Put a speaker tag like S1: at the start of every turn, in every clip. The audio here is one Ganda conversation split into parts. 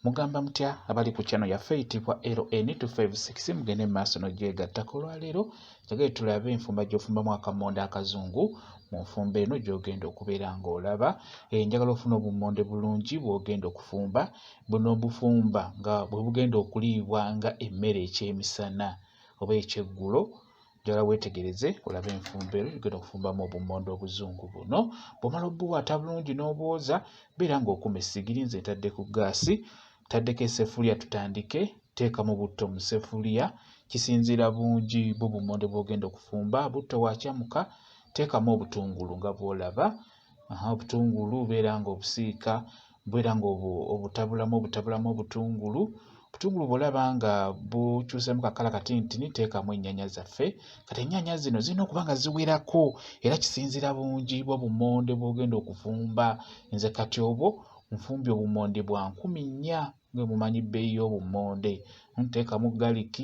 S1: Mugamba mutya abali ku channel yaffe eyitibwa LN256? Mugende mu maaso n'ogyegattako. Olwaleero njagala tulabe enfumba gy'ofumbamu akamonde akazungu. Mu nfumba eno gy'ogenda okubeera ng'olaba, njagala ofune obummonde bulungi bw'ogenda okufumba. Buno obufumba nga bwe bugenda okuliibwa nga emmere ekyemisana oba ekyeggulo. Njagala weetegereze olabe enfumba eno genda okufumbamu obummonde obuzungu buno. Bw'omala obuwaata bulungi n'obwoza, beera ng'okuma essigiri. Nze ntadde ku ggaasi, ntaddeko essefuliya. Tutandike. Teekamu butto mu ssefuliya, kisinziira bungi bw'obummonde bw'ogenda okufumba. Butto wakyamuka, teekamu obutungulu nga bw'olaba. Obutungulu beera ng'obusiika, beera ng'obutabulamu, obutabulamu obutungulu. Obutungulu bw'olaba nga bukyuseemu ka kkala katinitini, teekamu ennyaanya zaffe. Kati ennyaanya zino zirina okuba nga ziwerako, era kisinziira bungi bw'obummonde bw'ogenda okufumba. Nze kati obwo nfumbye obummonde bwa 4000, nga mumanyi bbeeyi y'obummonde. Nteekamu garlic,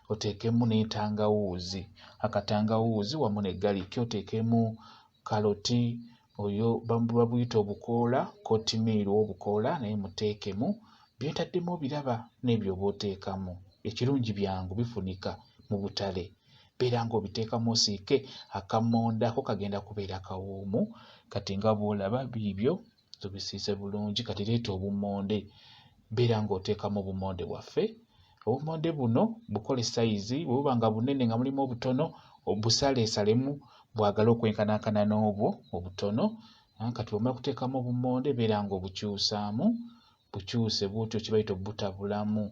S1: oteekemu n'entangawuuzi, akatangawuuzi wamu ne garlic, oteekemu kaloti, oyo babuyita obukoola, kootimiiru ow'obukoola naye muteekemu. Bye ntaddemu obiraba n'ebyo oba oteekamu. Ekirungi byangu, bifunika mu butale. Beera ng'obiteekamu osiike akamonde ako, kagenda kubeera kawoomu. Kati nga bw'olaba biibyo tubisiise bulungi. Kati leeta obummonde, beera ng'oteekamu obummonde bwaffe. Obummonde buno bukole sayizi, bwe buba nga bunene nga mulimu obutono, obusaleesalemu bwagale okwenkanankana n'obwo obutono. Kati bw'omala kuteekamu obummonde, beera ng'obukyusaamu, bukyuse bw'otyo, kye bayita obutabulamu.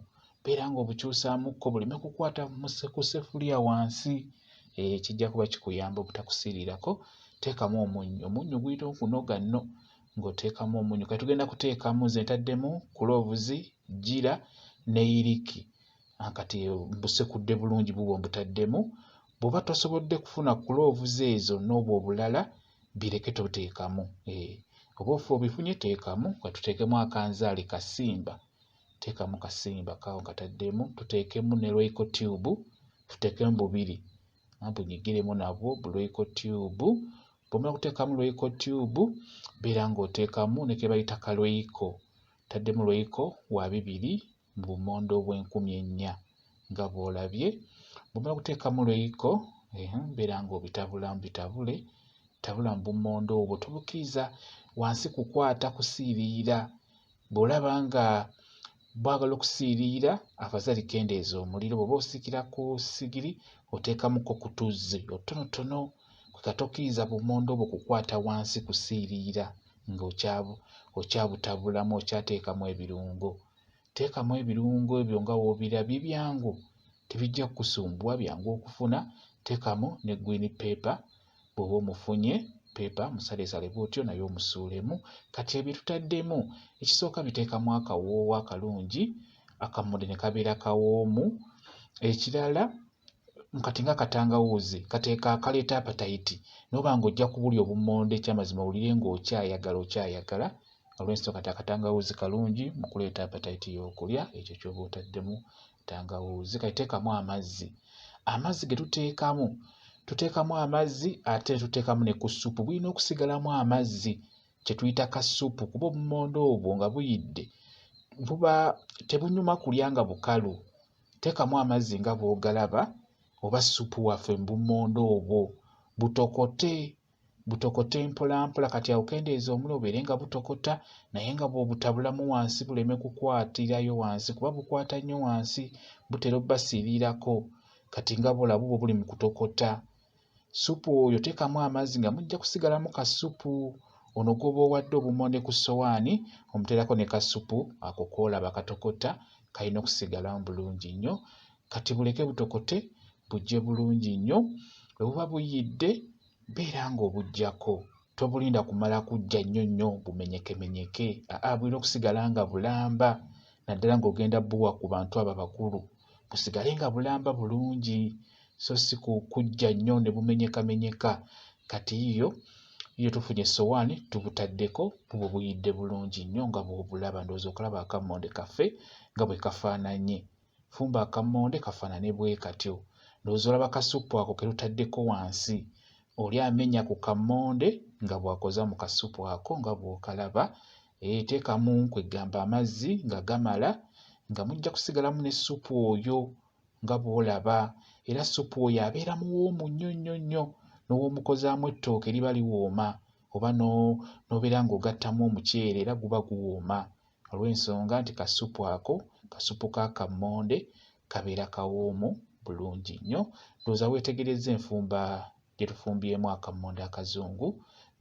S1: Beera ng'obukyusaamukko buleme kukwata ku ssefuliya wansi, kijja kuba kikuyamba obutakusiirirako. Teekamu omunnyo, omunnyo guyina okunoga nno ng'oteekamu omunnyo. Kati tugenda kuteekamu, nze ntaddemu cloves, gira ne yiriki. Kati mbusekudde bulungi, bubwo mbutaddemu. Bw'oba tosobodde kufuna cloves ezo n'obwo obulala, bireke, toteekamu. Oba ofa obifunye, teekamu. Kati tuteekemu akanzaali kasimba, teekamu kasimba kaawo kataddemu. Tuteekemu ne Royco tube, tuteekemu bubiri, bunyigiremu nabwo bu Royco tube. Bw'omala kuteekamu Royco tube, beera ng'oteekamu ne ke bayita ka Royco. Ntaddemu Royco wa bibiri mu bummonde obw'enkumi ennya nga bw'olabye. Bw'omala kuteekamu Royco, beera ng'obitabulamu, bitabule, tabula mu bummonde obwo, tobukkiriza wansi kukwata kusiiriira. Bw'olaba nga bwagala okusiiriira, afazali kendeeza omuliro. Bw'oba osiikira ku ssigiri, oteekamukko ku tuzzi otutonotono kweka, tokkiriza bummonde obwo kukwata wansi kusiiriira nga okyabutabulamu, okyateekamu ebirungo. Teekamu ebirungo ebyo nga w'obirabye, byangu, tebijja kukusumbuwa, byangu okufuna. Teekamu ne green pepper bw'oba omufunye, pepper musaleesale bw'otyo naye omusuulemu. Kati ebyo tutaddemu, ekisooka biteekamu akawoowo akalungi, akammonde ne kabeera kawoomu. Ekirala kati nga katangawuuzi kateeka kaleeta appetite, n'oba ng'ojja kubulya obummonde, ekyamazima owulire ng'okyayagala, okyayagala. Olw'ensonga kati akatangawuuzi kalungi mu kuleeta appetite y'okulya ekyo ky'oba otaddemu tangawuuzi. Kati teekamu amazzi. Amazzi ge tuteekamu, tuteekamu amazzi ate tuteekamu ne ku ssupu. Bulina okusigalamu amazzi, kye tuyita kassupu, kuba obummonde obwo nga buyidde buba tebunyuma kulya nga bukalu. Teekamu amazzi nga bw'ogalaba oba ssupu waffe mu bummonde obwo, butokote, butokote mpola mpola. Kati awo kendeeza omuliro, bubeere nga butokota, naye nga bw'obutabulamu wansi buleme kukwatirayo wansi, kuba bukwata nnyo wansi, butera obbasiirirako. Kati nga bw'olaba bubwo buli mu kutokota. Ssupu oyo teekamu amazzi nga mujja kusigalamu kassupu. Ono gw'oba owadde obummonde ku ssowaani, omuteerako ne kassupu ako k'olaba katokota, kalina okusigalamu bulungi nnyo. Kati buleke butokote bujje bulungi nnyo. Bwe buba buyidde, beera ng'obuggyako, tobulinda kumala kuggya nnyo nnyo bumenyekemenyeke, aa, bulina okusigala nga bulamba, naddala ng'ogenda bbuwa ku bantu abo abakulu, busigale nga bulamba bulungi, so si kuggya nnyo ne bumenyekamenyeka. Kati yiiyo yiiyo tufunye essowaani, tubutaddeko, bubwo buyidde bulungi nnyo nga bw'obulaba. Ndowooza okalaba akammonde kaffe nga bwe kafaananye. Fumba akammonde kafaanane bwe katyo. Ndowooza olaba kassupu ako ke tutaddeko wansi. Oli amenya ku kammonde nga bw'akoza mu kassupu ako nga bw'okalaba. Teekamu kweggamba amazzi nga gamala, nga mujja kusigalamu ne ssupu oyo nga bw'olaba. Era ssupu oyo abeera muwoomu nnyo nnyo nnyo, n'ow'omukozaamu ettooke liba liwooma oba n'obeera ng'ogattamu omuceere era guba guwooma olw'ensonga nti kassupu ako, kassupu ka kammonde kabeera kawoomu bulungi nnyo. Ndowooza weetegerezza enfumba gye tufumbyemu akammonde akazungu.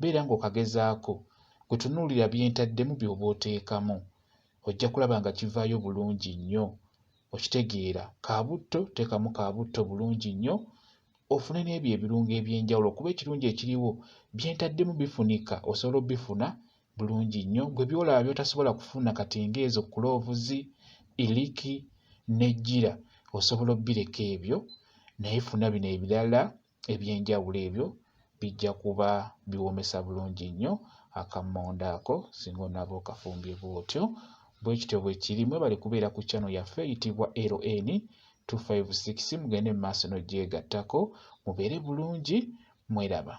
S1: Beera ng'okagezaako, ggwe tunuulira bye ntaddemu by'oba oteekamu, ojja kulaba nga kivaayo bulungi nnyo. Okitegeera, kaabutto teekamu kaabutto bulungi nnyo ofune n'ebyo ebirungo eby'enjawulo kuba ekirungi ekiriwo bye ntaddemu bifunika, osobola obbifuna bulungi nnyo. Ggwe by'olaba by'otasobola kufuna kati ng'ezo cloves, iliki ne jjira osobola obbireka ebyo naye funa bino ebirala eby'enjawulo ebyo bijja kuba biwoomesa bulungi nnyo akammonde ako singa onaaba okafumbye bw'otyo. Bwe kityo bwe kiri. Mwebale kubeera ku channel yaffe eyitibwa LN 256 mugende mu maaso n'ogyegattako mubeere bulungi mweraba.